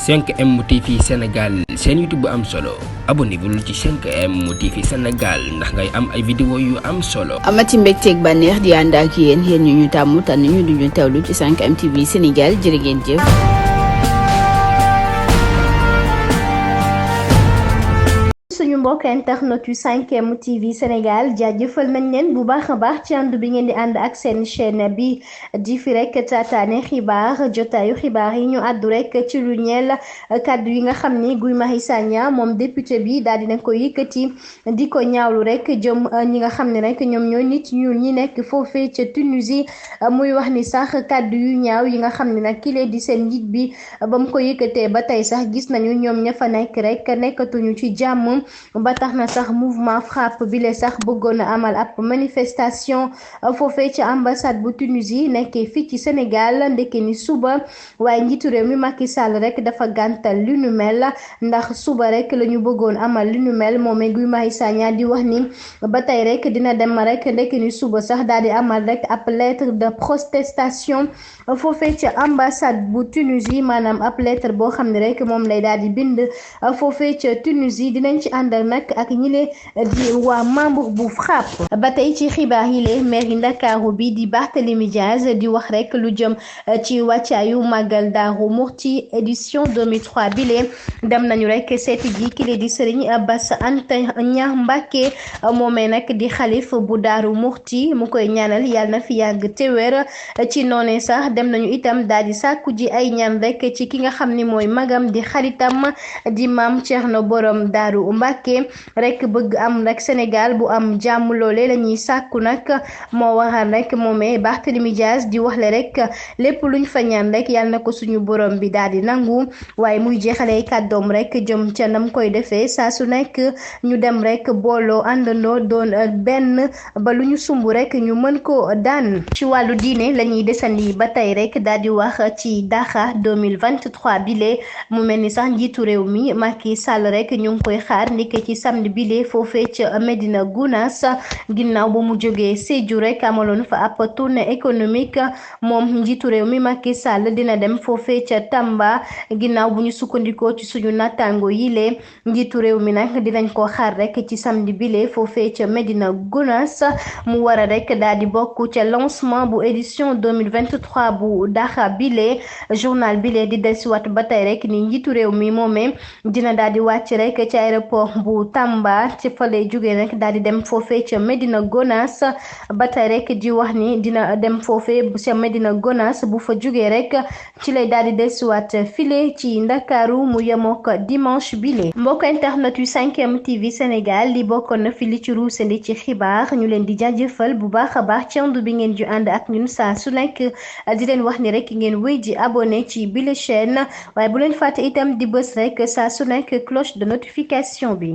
5M TV Sénégal seen YouTube bu am solo abonnez-vous ci 5M TV Sénégal ndax ngay am ay vidéo yu am solo. amati mbégteeg bànneex di ànd ak yéen ñu ñu tàmm tànn ñu duñu teewlu ci 5M TV Sénégal jërë ngeen jëf. suñu mbokk internet yu 5M TV Sénégal jaajëfal nañ leen bu baax a baax ci ànd bi ngeen di ànd ak seen chaîne bi di fi rek taataane xibaar jotaayu xibaar yi ñu àddu rek ci lu ñeel kàddu yi nga xam ni Guy Marius Sagna moom député bi daal dina ko yëkkati di ko ñaawlu rek jëm ñi nga xam ne rek ñoom ñoo nit ñuul ñi nekk foofee ca Tunisie muy wax ni sax kàddu yu ñaaw yi nga xam ne nag kile di seen njiit bi ba mu ko yëkkatee ba tey sax gis nañu ñoom ña fa nekk rek nekkatuñu ci jàmm. ba tax na sax mouvement frappe bi le sax bëggoon a amal ab manifestation foofee ci ambassade bu Tunisie nekkee fii ci Sénégal ndeke ni suba waaye njiitu réew mi Macky Sall rek dafa gàntal lu nu mel ndax suba rek la ñu bëggoon amal lu nu mel moomee Guy Marius Sagna di wax ni ba tey rek dina dem rek ndeke ni suba sax daal di amal rek ab lettre de protestation foofee ci ambassade bu Tunisie maanaam ab lettre boo xam ne rek moom lay daal di bind foofee ci Tunisie dinañ ci àndal nag ak ñile di waa membre bu frappe ba tey ci xibaar yi le maire Ndakaaru bi di Barthélémy Diaz di wax rek lu jëm ci wàccaayu màggal Daaru Muxti édition 2003 bi le dem nañu rek seeti ji kile di Serigne Bass Anta Niang Mbacké moomee nag di xalif bu Daaru Muxti mu koy ñaanal yàlla na fi yàgg te wér ci noone sax dem nañu itam daal di sàkku ji ay ñaan rek ci ki nga xam ni mooy magam di xaritam di maam Thierno borom Daaru Mbacké rek bëgg am rek Sénégal bu am jàmm loole la ñuy sàkku nag moo waral rek moomee Barthélémy Diaz di waxle rek lépp luñ fa ñaan rek yàlla na ko suñu borom bi daal di nangu waaye muy jeexalee kàddoom rek jëm ca nam koy defee saa su nekk ñu dem rek booloo àndandoo doon benn ba lu ñu sumb rek ñu mën ko daan. ci wàllu diine la ñuy desandi ba tey rek daal di wax ci Dakar 2023 bile mu mel ni sax njiitu réew mi Macky Sall rek ñu ngi koy xaar ndike ci samedi bile foofee ca Medina Gounass ginnaaw ba mu jógee Sédhiou rek amaloon fa ab tournée économique moom njiitu réew mi Macky Sall dina dem foofee ca Tamba ginnaaw bu ñu sukkandikoo ci suñu nattaango yile njiitu réew mi nag dinañ ko xaar rek ci samedi bile foofee ca Medina Gounass mu war a rek daal di bokk ca lancement bu édition 2023 bu Dakar bile journal bile di desiwaat ba tey rek ni njiitu réew mi moomee dina daal di wàcc rek ci aéroport bu Tamba ci fa lay jógee rek daal di dem foofee ca Medina Gounass ba tey rek di wax ni dina dem foofee ca Medina Gounass bu fa jógee rek ci lay daal di desuwaat file ci Ndakaaru mu yemook dimanche bile. mbokk internet yu 5M TV Sénégal li bokkoon na fi li ci ruusandi ci xibaar ñu leen di jaajëfal bu baax a baax ci ànd bi ngeen ju ànd ak ñun saa su nekk di leen wax ni rek ngeen wéy di abonné ci bile chaîne waaye bu leen fàtte itam di bës rek saa su nekk cloche de notification bi.